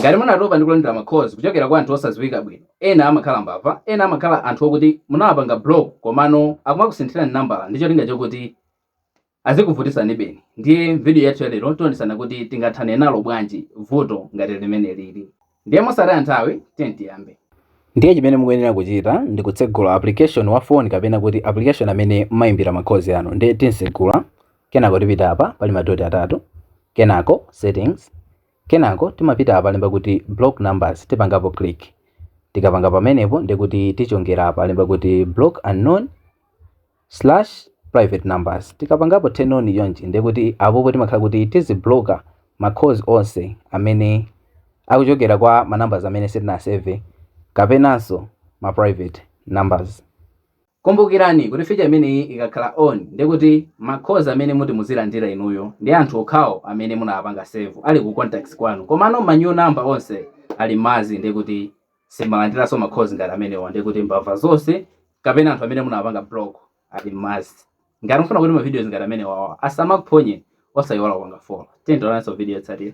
Ngati munatopa ndi kulandira ma calls kuchokera kwa anthu osadziwika bwino, ena amakhala mbava, ena amakhala anthu okuti munawapanga block komano akumakusinthirani nambala ndi cholinga chokuti azikuvutisani beni. Ndiye video yathu ya lero tionesana kuti tingathane nalo bwanji vuto ngati limene lili. Ndiye mosataya nthawi, tiye tiyambe. Ndiye chimene mukuyenera kuchita ndi kutsegula application wa phone kapena kuti application amene mmayimbira ma calls anu. Ndiye tinsegula, kenako tipita apa pali madoti atatu, kenako settings, kenako timapita apa lemba kuti block numbers, tipangapo click. Tikapanga pamenepo ndikuti tichongera apa lemba kuti block unknown slash private numbers. Tikapangapo turn on yonji, ndikuti apopo timakhala kuti tizibloka ma calls onse amene akuchokera kwa ma numbers amene sitinasave kapenanso ma private numbers. Kumbukirani kuti feature imeneyi ikakhala on, ndikuti ma calls amene muti muzilandira inuyo ndi anthu okhawo amene munawapanga save ali ku contacts kwanu, komano ma new number onse ali mazi. Ndikuti simalandiranso ma calls ngati amenewa, ndikuti mbava zonse kapena anthu amene munawapanga block ali mazi. Ngati mufuna kuti ma videos ngati amenewawa asamakuphonye, osayiwala kupanga follow. Tiye tionanso video yotsatira.